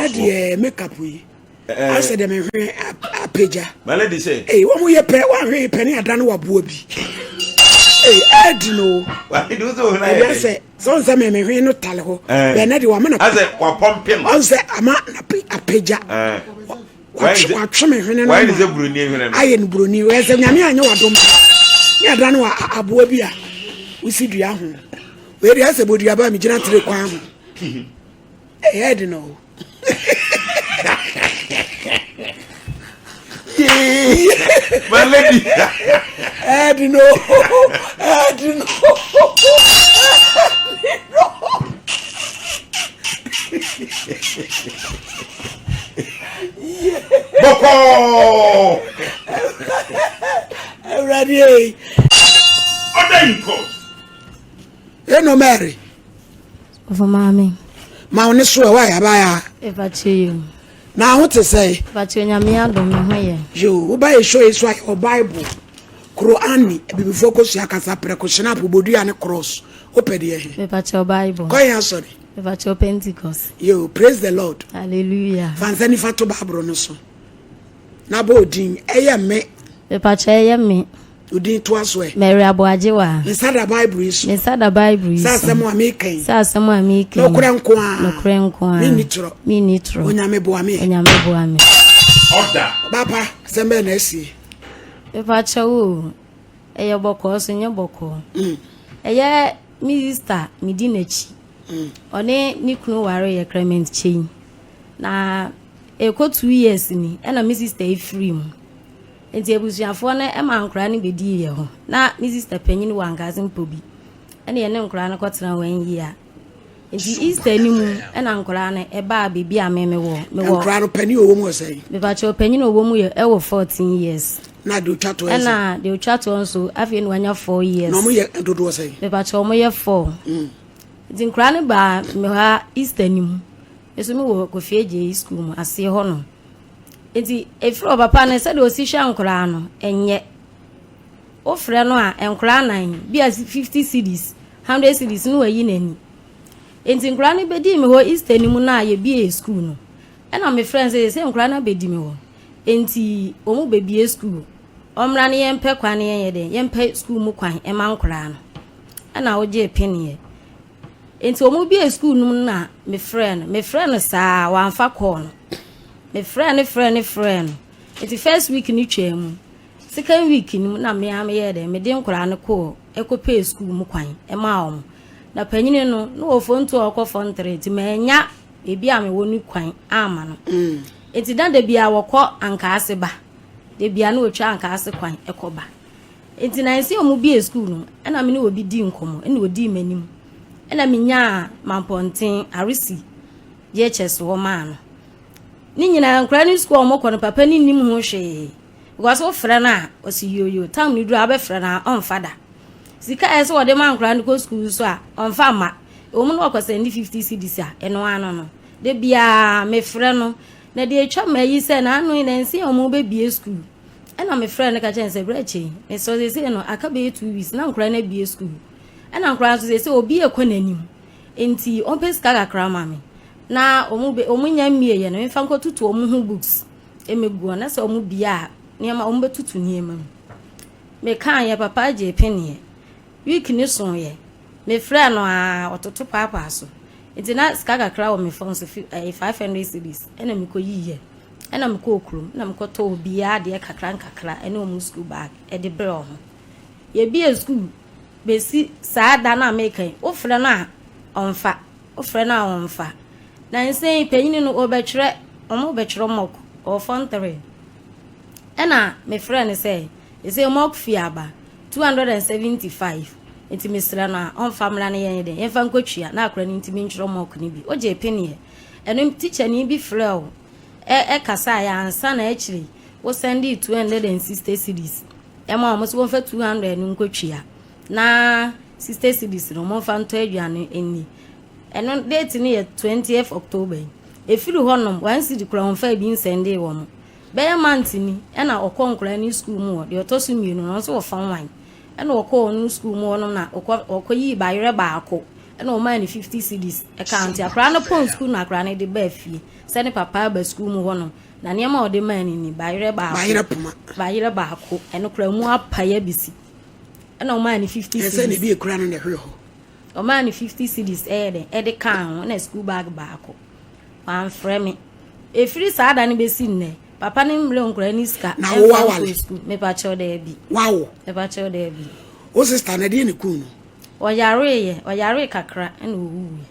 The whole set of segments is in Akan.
Ɛnɛ deɛ makeup yi asɛ deɛ mehwɛ apagya. My lady sɛ. Ee wɔn yɛ pɛ wɔn ahwɛ pɛ ne ada ne waboa bi. Ee ɛɛdi no. Wahidi wosɛ ohun ayɛ dɛ. Ɛbi asɛ sɛ wɔn sɛ mehwɛ no tale hɔ. Bɛn ne de wɔn ama na. Asɛ wapɔmpe no. Wɔn sɛ ama na apagya. Watwe me hwene no ama ayɛ no buroni. Wɔyɛ sɛ nyame anyɛ wadom ne ada ne aboa bi a wosi dua ho. Wei deɛ asɛ boduaba a megyina tere kwan ho. Ɛyɛ de no. My lady. Ɛde no. Ɛde no. Ɛde no. Bɔkɔɔ. Awurade ei. Order in court. Eno Mary. Ɔfo maame. Ma wo ne so ɛ wayɛ abaya. Efa kyɛ yɛ. Na ho te sɛ. Efa kyɛ nyame adom me ho yɛ. Yo, wo ba yɛ show yi so ayɛ wɔ Bible. Qur'ani, abibifoɔ kɔsua kasa prɛko, hyena bodua ne cross. Wopɛ deɛ he? Mepa kyɛw Bible. Kɔ yɛn asɔre. Mepa kyɛw Pentecost. Yo, praise the Lord. Hallelujah. Fa nsa nifa to Bible no so. Na bɔ odin, ɛyɛ me. Mepa kyɛw ɛyɛ me. Odin toa so ɛ. Mary Aboagyewa. Me nsa da Bible yi so. Me nsa da Bible yi so. Sɛ asɛm a meka yi. Sɛ asɛm a meka yi. Nokorɛ nko ara. Nokorɛ nko ara. Menni torɔ. Menni torɔ. Onyame boa me. Onyame boa me. Order. Ɔbaapa, asɛm bɛn na asie? Mepa kyɛw o, ɛyɛ bɔkɔɔ so nyɛ bɔkɔɔ. Mm. Ɛyɛ me sister medi n'akyi. Mm. Ɔne ne kunu ware yɛ Clement Kyei. Na ɛkɔ 2 years ni ɛna me sister yi firi mu. Nti abusuafoɔ no ma nkwadaa no bɛdii yɛn hɔ. Na me sister panyin wɔ Ankaase mpo bi. Ɛna yɛne nkwadaa no kɔtena wɔn yie a. Nti Easter no mu ɛna nkwadaa no ɛbaa baabi a me mewɔ. Mewɔ Nkwadaa no panin a ɔwɔ mu wɔ sɛn? Mepakyɛw panyin a ɔwɔ mu yɛ ɛwɔ 14 years. Na deɛ otwa toɔ yɛ sɛn? Ɛna deɛ otwa toɔ nso afei na wanya 4 years. Na wɔn yɛ dodoɔ sɛn? Mepakyɛw wɔn yɛ 4. Nti nkwadaa no baa me hɔ a Easter no mu. Nso mewɔ Kofi Adjei school mu aseɛ hɔ nom. Nti ɛfiri ɔpapa no sɛdeɛ ɔsi hwɛ nkoraa no ɛnyɛ. Wofrɛ no a nkoraa nan bi a 50 cedis, 100 cedis no wayi n'ani. Nti nkoraa no bɛdii me hɔ Easter no mu no a yɛbie school no. Ɛna mefrɛ no sɛ sɛ nkoraa no abɛdi me hɔ. Nti wɔn bɛbie school. Ɔmmra no yɛmpɛ kwan no yɛnyɛ dɛn yɛmpɛ school mu kwan ɛma nkoraa no. Ɛna wogyee peneɛ. Nti wɔn bie school no mu na mefrɛ no. Mefrɛ no saa wamfa call no. Mefrɛ no frɛ no frɛ no. Nti first week no twaa mu. Second week no mu na mmea meyɛɛ dɛ mede nkoraa no kɔɔ ɛkɔpɛɛ school mu kwan ɛmaa wɔn. Na panyini no na wɔ form 2 a ɔkɔ form 3 nti manya baabi a mewɔ no kwan ama no. Nti na da bia wɔkɔ Ankaase ba. Da bia na wɔtwa Ankaase kwan ɛkɔ ba. Nti na nsi wɔn bie school no ɛna me ne obi di nkɔmmɔ ɛna odi m'anim. Ɛna menyaa Mampɔnten Aresi JHS hɔ maa no. Ne nyinaa nkwadaa no school a wɔkɔ no papa no nnim ho hwee. Because wofrɛ no a ɔsi yoyo tam no duru a wobɛfrɛ no a ɔmfa da. Sika a ɛsɛ wɔde ma nkwadaa no kɔ school so a ɔmfa mma. Ɛwɔ mu na wɔkɔ sɛnde 50 cedis a ɛno ano no. Da biara mefrɛ no na deɛ atwa ma yi sɛ n'ano yi na nsi a wɔn bɛbie school. Ɛna mefrɛ no ka kyerɛ no sɛ berɛ akyi mesɛ sɛsɛ no aka bɛyɛ 2 weeks na nkwadaa no abie school. Ɛna nkwadaa nso sɛ obi ekɔ n'anim nti ɔmpɛ sika kakra ma me na wɔn bɛ wɔn nya mmie yɛ no mfa nkɔtutu wɔn ho books ɛmɛgu hɔ na sɛ wɔn bie a nneɛma wɔn bɛtutu nneɛma mu. Mekaa yɛ papa gye peneɛ week ne so yɛ mefrɛ no a ɔtoto paapaa so nti na sika kakra wɔ me phone so fi ɛyɛ 500 cedis ɛna mekɔ yiyɛ ɛna mekɔɔ kurom ɛna mekɔtɔ obiara adeɛ kakra nkakra ɛne wɔn school bag ɛde brɛ wɔn. Yɛbie school bɛsi saa da no a meka yi wofrɛ no a ɔmfa wofrɛ no a ɔmfa na nsɛn panyini no ɔbɛtwerɛ ɔmo bɛtwerɛ mock ɔwɔ form 3 ɛna mefrɛ no sɛ ɛsɛ mock fee aba 275 nti mesrɛ no a ɔmfa mmra no yɛn dɛn yɛmfa nkɔtwia na akora no ntumi ntwerɛ mock no bi wogye peneɛ ɛno tikyani bi frɛ wo ɛkasa yɛ ansa na akyire wo send 260 cedis ɛma wɔn so wɔmfa 200 no nkɔtwia na 60 cedis no wɔmfa ntɔ aduane nni. Ɛno date no yɛ 20th October yi. Ɛfiri hɔnom 1 cedi kora wɔmfa bi nsɛndee wɔn. Bɛyɛ month ni ɛna ɔkɔ nkwadaa ne school mu hɔ deɛ ɔtɔ so mmienu no nso wɔ form 1 ɛna ɔkɔ ɔno school mu hɔnom na ɔkɔ ɔkɔ yii bayerɛ baako. Ɛna ɔmaa no 50 cedis ɛka ho. Nti akwadaa no pɔn sukuu na akwadaa no de baa fie sɛ ne papa aba sukuu mu hɔnom. Na nneɛma a ɔde maa no ni, bayerɛ baako. Bayerɛ poma. Bayerɛ baako. Ɛno koraa mu apae abisi. Ɛna ɔmaa no 50 cedis. Ɛsɛ na ebi ekura no na ɛhwere hɔ. Ɔmaa no 50 cedis ɛyɛ dɛn ɛde kaa ho ɛna sukuu bag baako. Wamfrɛ me. Ɛfiri saa da no bɛsi nnɛ, papa no mmerɛ nkwadaa no sika. Na wo awale? Mepakyɛw daabi. Wawo? Mepakyɛw daabi. Wo sista no ɛdeɛ ne kuu no? Ɔyareeɛ, ɔyaree kakra ɛna ɔwuiɛ.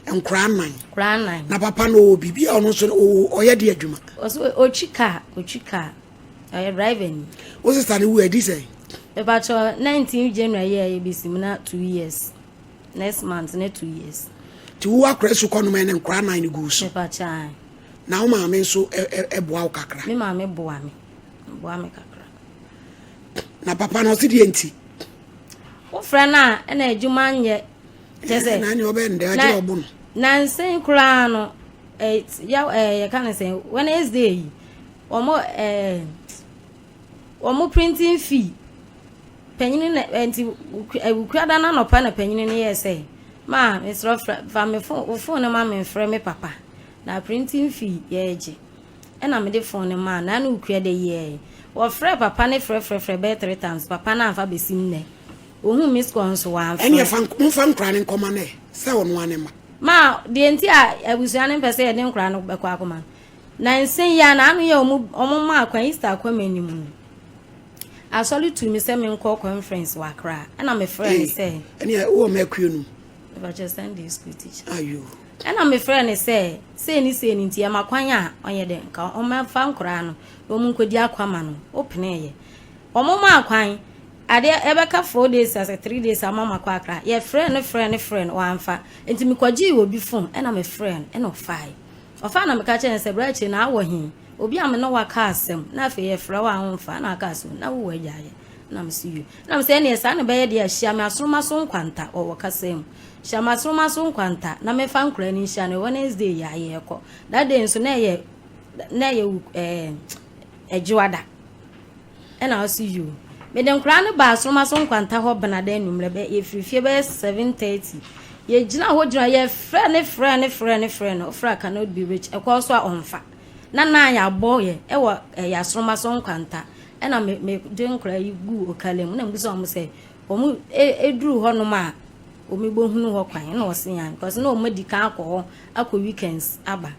Nkoraa nnan. Nkoraa nnan. Na papa no ɔwɔ biribi a ɔno nso ɔyɛ de adwuma. Ɔso ɔtwi kaa, ɔtwi kaa. Ɔyɛ driver ni. Wo sista no wu adi sɛn? Mepakyɛw 19 January yɛ a yɛbɛsi mu na 2 years. Next month ne 2 years. Nti wo akora su kɔnom ɛne nkoraa nnan no gu so. Mepakyɛw ae. Na wo maame nso ɛboa wo kakra? Me maame boa me. Boa me kakra. Na papa no ɔse deɛ nti? Wofrɛ no a ɛna adwuma nyɛ kyɛ sɛ na ne ɔbɛn dɛ agye ɔbo no. Nansen koraa no eh, ya eh, yɛka ne sɛ Wednesday yi wɔn eh, wɔn printing fee panyini na eh, nti wukuada no anɔpa na panyini no yɛɛ sɛ maa mesrɛ frɛ fa me fon wo fon no ma me mfrɛ me papa na printing fee yɛregye. Ɛna mede phone no maa no, na Ukua de yɛɛe. Wɔfrɛɛ papa no frɛfrɛfrɛ bɛyɛ 3 times, papa no amfa bɛsi nnɛ. Ohuu missed call nso wamfrɛ. Ɛneɛ fa momfa nkoraa no nkɔma no ɛ, sɛ ɔno ara ne mma. Ma, deɛ nti a abusua no mpɛ sɛ yɛde nkoraa no bɛkɔ akɔma no, nansa yi ara na ano yɛ wɔn wɔn maa kwan Easter akɔ m'anim no, asɔre tuu me sɛ menkɔ conference wɔ Accra, ɛna mefrɛɛ no sɛ. Ɛneɛ wowɔ mma akuo no mu? Mepakyɛ Sunday school teacher. Ayo. Ɛna mefrɛɛ no sɛ sei ne sei no nti ɛma kwan a ɔnyɛ dɛ nka ɔmmɛfa nkoraa no na wɔn nkɔdi akwama no. Wopeneeɛ. Wɔn maa kwan. Adeɛ ɛbɛka 4 days asɛ 3 days ama makɔ Accra. Yɛfrɛɛ no frɛɛ no frɛɛ no wamfa. Nti mekɔgyee obi phone ɛna mefrɛɛ no ɛna ɔfaeɛ. Ɔfaa na meka kyerɛɛ no sɛ bra akyire na awɔ he? Obi a me ne wo aka asɛm na afei yɛfrɛ wo a womfa na aka asɛm na wowɔ agya ayɛ. Na mese yo. Na mese ɛneɛ saa na ɛbɛyɛ deɛ a hyia me asoroma so nkwanta wɔ wɔ kasa mu. Hyia me asoroma so nkwanta na mefa nkoraa no nhyia no Wednesday yi a yɛrekɔ. That day nso na ɛyɛ na ɛyɛ ɛɛ Ɛdwoada. Ɛna ɔse yo. Mede nkoraa no baa asoroma so nkwanta hɔ benada anwummerɛ bɛ yɛfiri fie bɛyɛ 7:30. Yɛgyina hɔ gyina yɛfrɛ ne frɛ ne frɛ ne frɛ no ɔfrɛ cannot be reached ɛkɔɔ so a ɔmfa. Na na yɛabɔ yɛ ɛwɔ ɛyɛ asoroma so nkwanta. Ɛna me me de nkwadaa yi guu okala mu na mbisa wɔn sɛ wɔn eduru hɔnom a wɔn bɛhunu hɔ kwan ɛna wɔsi yan because na wɔn adi kan akɔ hɔ akɔ weekends aba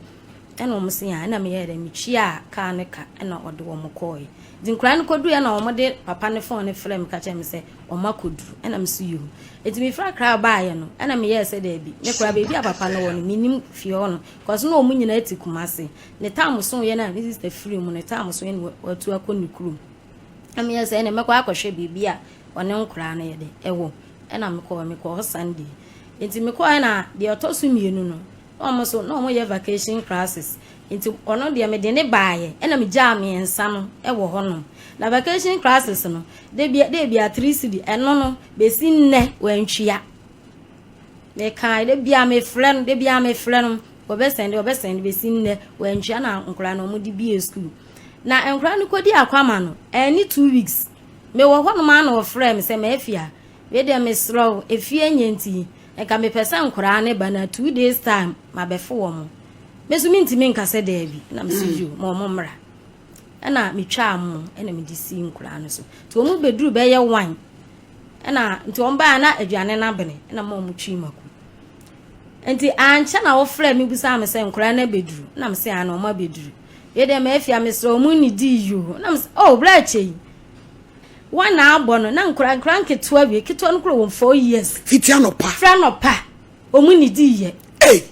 ɛna wɔn si yan ɛna meyɛ dɛ metwia kaa ne ka ɛna ɔde wɔn kɔɔɛ nti nkwadaa no kɔduru ɛna wɔn de papa ne phone ne frɛ me ka kyerɛ me sɛ wɔn akɔduru ɛna me so yom nti me fira kra baayɛ no ɛna meyɛɛ sɛ daabi me kora baabi a papa no wɔ no menim fie hɔ no because na wɔn nyinaa te Kumase. Ne tam so yɛ na ne sista firi mu ne tam so yɛ na watu akɔ ne kurom. Na meyɛ sɛ ɛna mɛkɔ akɔhwɛ biribi a ɔne nkoraa no yɛ de ɛwɔ. Ɛna mekɔɔ hɔ Sunday. Nti mekɔɔ na deɛ ɔtɔ so mmienu no, na wɔn so na wɔn yɛ vacation classes. Nti ɔno deɛ mede ne baayɛ ɛna megyaa mmiɛnsa no ɛwɔ hɔnom. Na vacation classes no, de bia de bia 3 cedi ɛno no besi nnɛ wantwia. Mekae da bia mefrɛ no da bia mefrɛ no wɔbɛsɛnde wɔbɛsɛnde besi nnɛ wantwia na nkoraa no wɔn de bie school. Na nkoraa no kɔdi akwama no ɛne 2 weeks. Mewɔ hɔnom a na wɔfrɛ me sɛ maafia wei deɛ mesrɛ wo efie nyɛ nti nka mepɛ sɛ nkoraa ne ba na 2 days time mabɛfo wɔn. Me nso mentumi nka sɛ daabi na mesi yo ma wɔn mmra. Ɛna metwaa mo ɛna mede sii nkoraa no so. Nti wɔn bɛduru bɛyɛ 1 ɛna nti wɔn baa na aduane no abene ɛna ma wɔn twi mako. Nti ankyɛ na wɔfrɛ me busaa me sɛ nkoraa no abɛduru na me sɛ ana wɔn abɛduru. Yɛ deɛ maafia mesrɛ wɔn nnidi yo na me sɛ oh bra akyɛ yi. Wɔn na abɔ no na nkora nkora nketewa wie ketewa no kura wɔn 4 years. Fiti anɔpa. Fira anɔpa wɔn nnidi yɛ. Hey.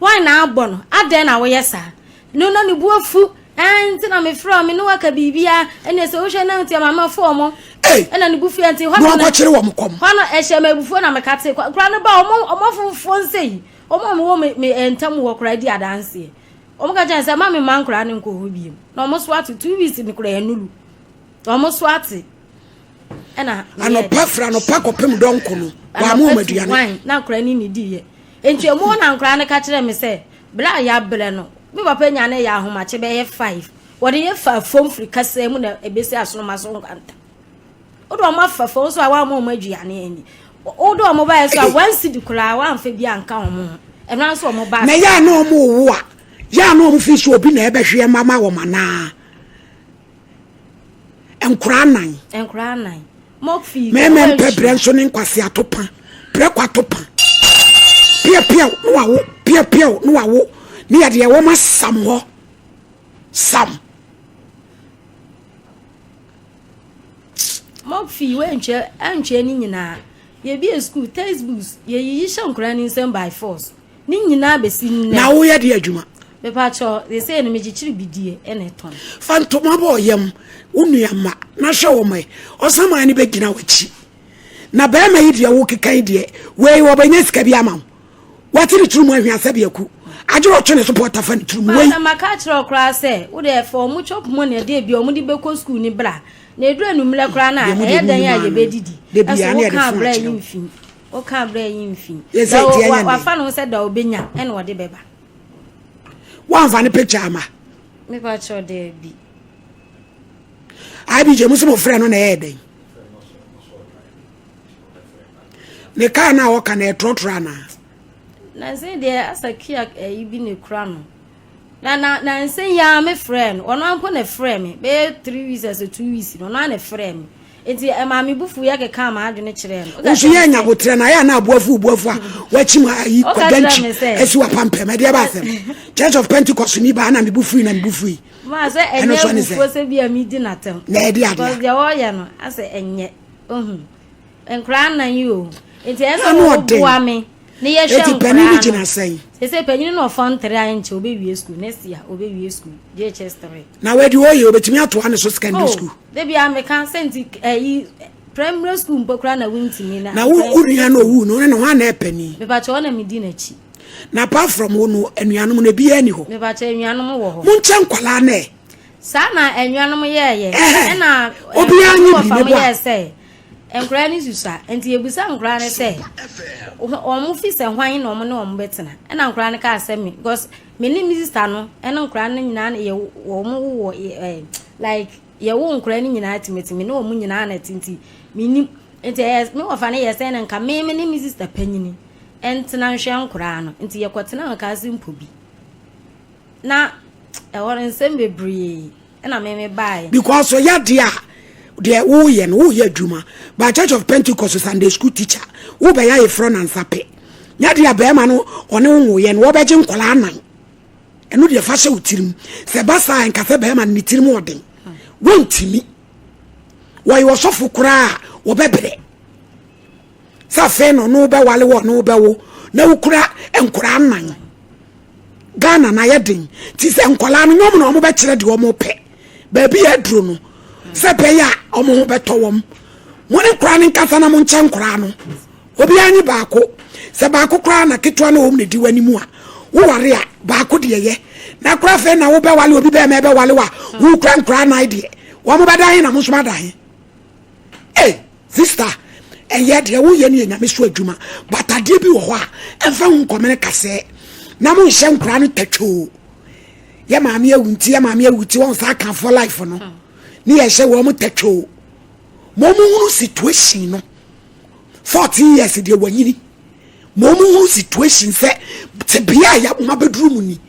Wɔn na abɔ no adɛn na wɔyɛ saa no na ne bu afu ɛn nti na mefrɛ me ne waka biribia ɛne sɛ wohwɛ na nti ama mafo ɔmo ɛna ne bu fia nti hɔ no akɔkyere wɔn kɔm hɔ no ɛhyɛ me abufuo na meka te kora no ba ɔmo ɔmo afofoɔ nsɛ yi ɔmo a ɔmo wɔ me me ntam wɔ kora di adanseɛ ɔmo ka kyerɛ sɛ ma me ma nkora no nkɔ hɔ biem na ɔmo so ate 2 weeks ne kora ɛnulu ɔmo so ate ɛna anɔpa fira anɔpa kɔpem dɔnko no wɔama wɔn aduane na nkora ne ne di yɛ nti emu na nkora no ka kyerɛ me sɛ bere a yɛabrɛ no me papa nya ne yɛ ahomakye bɛyɛ 5 wɔde yɛ fa fam firi kasa mu na ebesi asoroma so nkwanta wode ɔmo afa fam so a wɔama ɔmo aduane ani. Wode wɔn baeɛ so a, one cedi koraa woamfa bi anka wɔn ho. Ɛno ara nso wɔn baa. Na yɛ a na wɔn rewo a, yɛ a na wɔn fi so obi na ɛbɛhwɛ mma ma wɔn anaa? Nkoraa nan. Nkoraa nan. Mock fee. Mɛmɛ mpɛ brɛ nso ne nkwasi atopa. Brɛ kɔ atopa. Piapiaw na wawo. Piapiaw na wawo. Ne yɛ deɛ wɔn asam hɔ. Sam. Mock fee wantwa antwa ne nyinaa. Yɛbie school textbooks yɛyiyi hyɛ nkoraa ne nsam by force. Ne nyinaa bɛsi nnɛ. Na woyɛ deɛ adwuma? Mepakyɛw, seesei no mekyekyere bidie na ɛtɔn. Fa ntoma bɔ ɔyam, wo nua mma, na hwɛ wɔn ɛ. Ɔsaman no bɛgyina w'akyi. Na barima yi deɛ wokeka yi deɛ, wei ɔbɛnya sika bi ama wo. Wate ne tirim ahwia sɛdeɛ aku. Agye ɔtwe ne so pɔta fa ne tirim. Wei. Maame, maka akyerɛ wo koraa sɛ, wo deɛ fa wɔn chop money ɛdeɛ bi a wɔde bɛkɔ sukuu no bra. Na ɛduru anwummerɛ koraa no a, ɛyɛ dɛn a yɛbɛdidi. Ɛso woka abrɛ yi mfi. Woka berɛ yi mfi. Da wafa no sɛ da ɔbɛnya ɛna ɔde bɛba. Woamfa ne picture ama? Mepa kyerɛ daabi. IBJ mo sɛ mo frɛ no na ɛyɛ dɛn? Ne kaa no a ɔka na ɛtrɔtrɔ anaa? Nansa deɛ asa kia ɛyi bi na ekura no. Na na nansa yi ara me frɛ no ɔno ampo na frɛ me bɛyɛ 3 weeks asɛ 2 weeks no ɔno ara na frɛ me. Enti ɛmaa me bo fuiɛ kekaa m'adwene kyerɛɛ no. Wo nso yɛ nya aboterɛ na ayɛ a na aboafu boafu a wakyim ayi kɔdankyi asi wapampam ɛdeɛ ba asɛm Church of Pentecost ni baa na me bo fui na me bo fui. Maa sɛ ɛnyɛ abufuo sɛ bi a medi n'atɛm. Na ɛde adeɛ. Because deɛ ɔyɛ no asɛ ɛnyɛ ohu nkoraa nnan yi o nti ɛsɛ sɛ ɔboa me ne yɛhwɛ nkoraa no. Panin no gyina sɛn? Sese panyin no ɔfɔ ntere a nkyɛ obewie school next year obewie school JHS 3. Na wadi hɔ yie obetumi atoa ne so secondary oh, school. Debi a meka sɛ nti ɛyi eh, primary school mpo koraa na wontumi na. Na wo wo nua na owu no ne ho ana ɛpɛ ni. Mepakyɛ ɔna medi n'akyi. Na apart from wo no anuanom no ebi ani hɔ. Mepakyɛ anuanom wɔ hɔ. Monkyɛ nkwalaa nɛ. Saa na anuanom yɛɛyɛ. Ɛna obiara nye bi ne bo a. Sɛ nkwadaa no susua nti yɛbusa nkwadaa no sɛ wɔn fi sɛ hwan na wɔn ne wɔn bɛtena ɛna nkwadaa no kaa sɛ me because Me ne me sista no ne nkwadaa no nyinaa yɛ wɔn wɔ ɛɛ like yɛwo nkwadaa no nyinaa timiti me ne wɔn nyinaa na ɛte nti menim nti ɛyɛ me wɔfa no yɛ sɛ na nka me me ne me sista panyini ntena nhwɛ nkwadaa no nti yɛkɔtena nka ase mpo bi na ɛhɔ no nsɛm bebree ɛna me me baeɛ. Because ɔyɛ adeɛ a deɛ woyɛ no woyɛ adwuma by Church of Pentecost Sunday school teacher wobɛyɛ ayeforɔ nansa pɛ nyɛ deɛ bɛrima no ɔne wo nwoyɛ no wɔbɛgye nkwadaa anan ɛno deɛ fa hyɛ wo tirim sɛ ba saa nka sɛ bɛrima no ne tirim ɔden wontumi wɔyɛ ɔsɔfo koraa a wɔbɛbrɛ sɛ afei na ɔno wobɛwale wɔ ɔno wobɛwo na wokura nkwadaa nnan ghana na yɛ den ti sɛ nkwadaa no nyɔm na wɔn bɛkyerɛ deɛ wɔn pɛ baabi yɛ aduro no sɛ bɛyɛ a wɔn ho bɛtɔ wɔn mo ne nkwadaa no nkasa na mo nkyɛn nkwadaa no obiara nye baako sɛ baako koraa na ketewa na wɔn na di wɔn anim a woware a baako deɛ yɛ na koraa afei na wobɛwale obi bɛrima ɛbɛwale wa wokura nkwadaa nan deɛ wɔn bɛda he na mo nso mo ada he. Hey, sister, ɛyɛ deɛ woyɛ no yɛ nyame so adwuma but adeɛ bi wɔ hɔ a ɛmfa ho nkɔmene kasɛɛ na monhyɛ nkora no tatwoo yɛ maame awu nti yɛ maame awu nti wɔn saa kan for life no ne yɛhyɛ wɔn mo tatwoo ma wɔn hunu situation no 14 years deɛ wɔanyini ma wɔn hunu situation sɛ tebea a yɛ mo abɛduru mu ni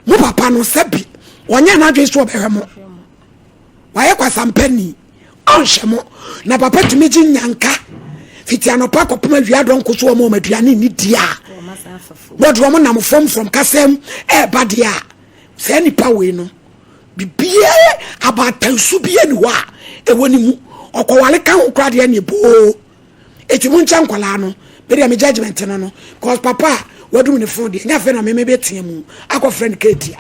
mo papa no sɛ bi wɔnyɛ n'adwene so ɔbɛhwɛ mo wayɛ kwasampani ɔnhwɛ mo na papa tumi gye nyanka fiti anɔpa kɔpem awia dɔnko so wɔn wɔn aduane nni di a wɔde wɔn nam fam fam kasɛm ɛɛba deɛ a saa nipa wei no bibiara abatansu bi ani hɔ a ɛwɔ ne mu ɔkɔwale ka ho koraa deɛ ne boo eti mo nkyɛn nkwadaa no bɛdeɛ me judgement no no cause papa a wadum ne fon deɛ nyɛ afei na meme bɛteɛ mu akɔfrɛ no keetia.